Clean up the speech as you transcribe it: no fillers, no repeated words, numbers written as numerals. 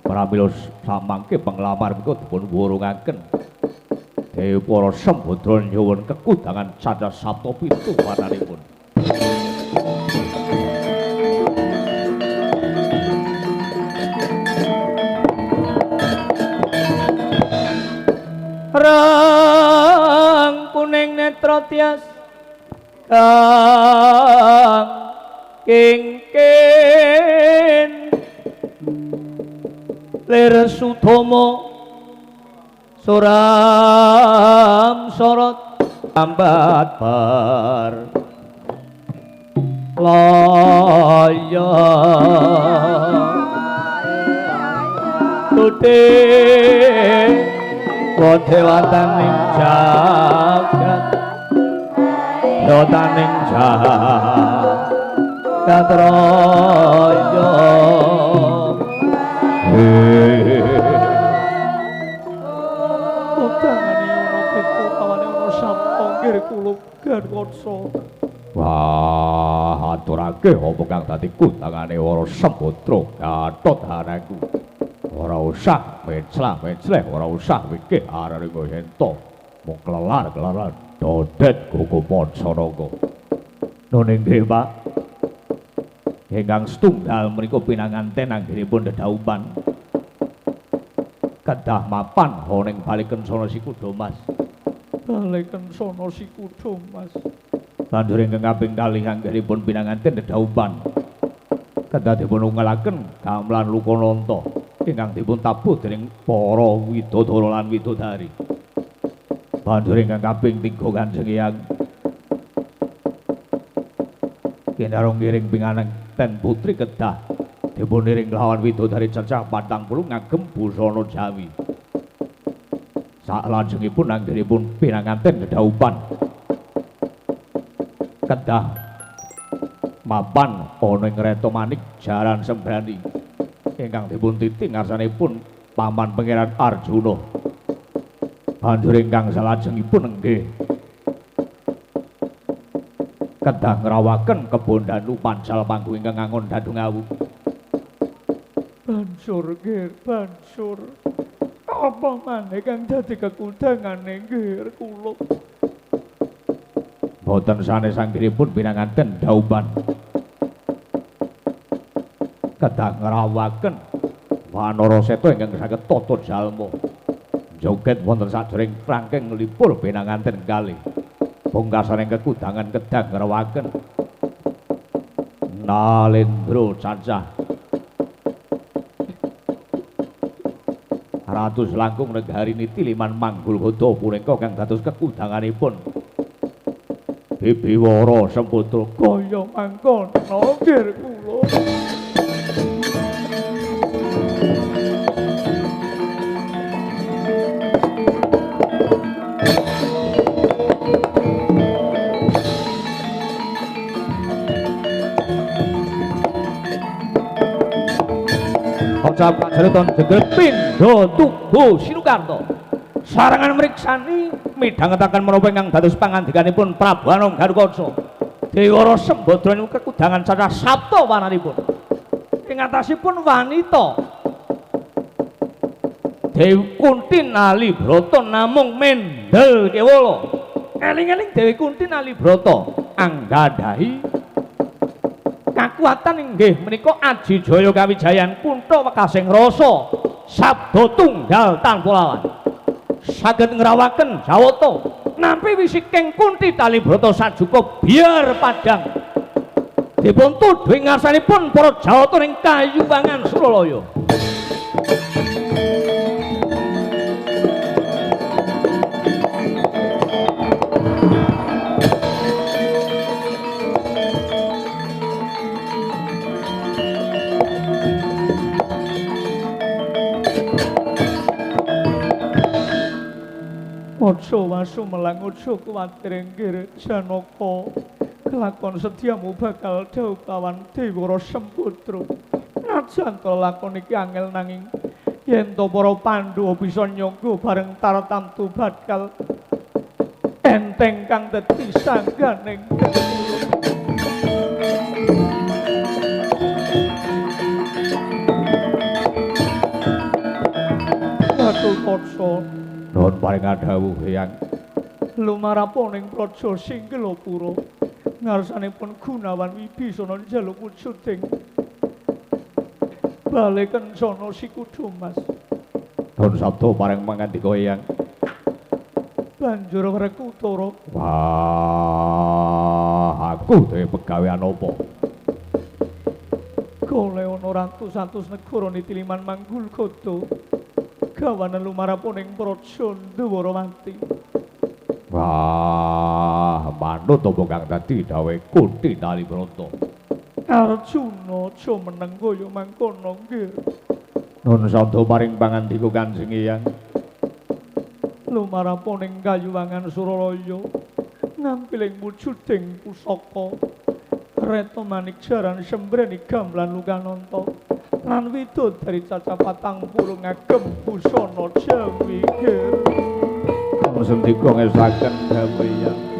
Pramila samangke panglamar menika dipun wurungaken. Dewi Para Sembadra nyuwun kekudangan cacah sapta pitu warnanipun. Rang kuning netra tias kang kingkin lir sudama suram sorot ambat bar laya tuti dewataning jagat dewataning jagat raya. Utangane ana pitu kawane ana sapta nggih kula Garuda. Wah, aturake apa kang dadi kutangane Wara Sembadra Gatot haraku. Ora usah menclah-mencleh, ora usah mikir arane yen to mung klelar-klelar dodet gugu Pancanaka. Nun inggih, Pak. Ingkang setunggal menika pinanganten anggenipun dedhaupan. Kedah mapan ana ing Bale Kencana Si Kuda Mas. Bale Kencana Si Kuda Mas. Banjur ingkang kaping kalih anggenipun pinanganten dedhaupan. Kedah dipun ungelaken gamelan Lukananta ingkang dipun tabuh dening para widodara lan widodari. Banjur ingkang kaping 3 Kanjeng Hyang kinarung ngiring pinganten putri kedah dipun iring kelawan widodari cecah 40 ngagem busana Jawi. Saklajengipun anggenipun pinanganten dedhaupan kedah mapan ana ing Reta Manik Jaran Sembrani ingkang dipun titi ngarsanipun Paman Pangeran Arjuna. Banjur ingkang salajengipun nggih kedah ngrawaken kebon danu pancal panggung ingkang ngangon dadung awu. Bansur nggih, bansur. Apa maneh kang dadi kekudangane nggih kula? Boten sanes anggenipun pinanganten daupan. Kedah ngrawaken Wanara Seta ingkang saged tata jalma. Joget wonten sajroning krangkeng nglipur pinanganten kalih. Pungkasaning kekudangan kedah ngrawaken Nalendra cacah ratus langkung negari niti liman manggul goda punika kang dados kekudanganipun Bibi Wara Semputra kaya mangkono nggih kula. Kocap kajeriton jegel pindha tugu Sinukarta. Sarangan mriksani midhangetaken menapa ingkang dados pangandikanipun Prabu Anom Garukaca. Dewara Sembadra niku kekudangan cacah sapta wananipun. Ing atasipun wanita Dewi Kunti Nalibrata namung mendel kewala. Eling-eling Dewi Kunti Nalibrata anggadhahi kakuatan inggih menika aji jaya kawijayan kuntha wekasing rasa sabda tunggal tanpa lawan. Saged ngrawaken Jawata nampi wisiking Kunti Talibrata sajuka biar padang. Dipun tuduh ing ngarsanipun para Jawata ing Kayuwangan Suralaya. Aja wasu melang, aja kuwatir nggih Janaka. Kelakon sediamu bakal dhaup lawan Dewara Sembadra. Najan to lakon iki angel nanging yen to para Pandhawa bisa nyangga bareng tartamtu bakal enteng kang dadi sangganing. Gatotkaca. Nuwun paring dawuh Eyang. Lumarapaning praja Singgelapura ngarsanipun Gunawan Wibisana njaluk wujuding bale kencana Sikuda Mas. Nuwun sabda paring mangandika Eyang. Banjur Werkudara. Wah, aku duwe pegawean apa? Golek ana ratus-atus negara nitiliman manggul gada. Gawanen lumarapaning praja Ndwarawati. Wah, manut apa kang dadi dawuhe Kunthi Talibrata? Arjuna aja meneng kaya mangkono nggih. Nun sabda paring pangandika Kanjeng Eyang. Lumarapaning kayuwangan Suralaya ngampiling wujuding pusaka Reta manik jaran sembreni gamelan lukananta lan widodari cacah 40 ngagem busana Jawi. Sendika ngesaken dawuh Eyang.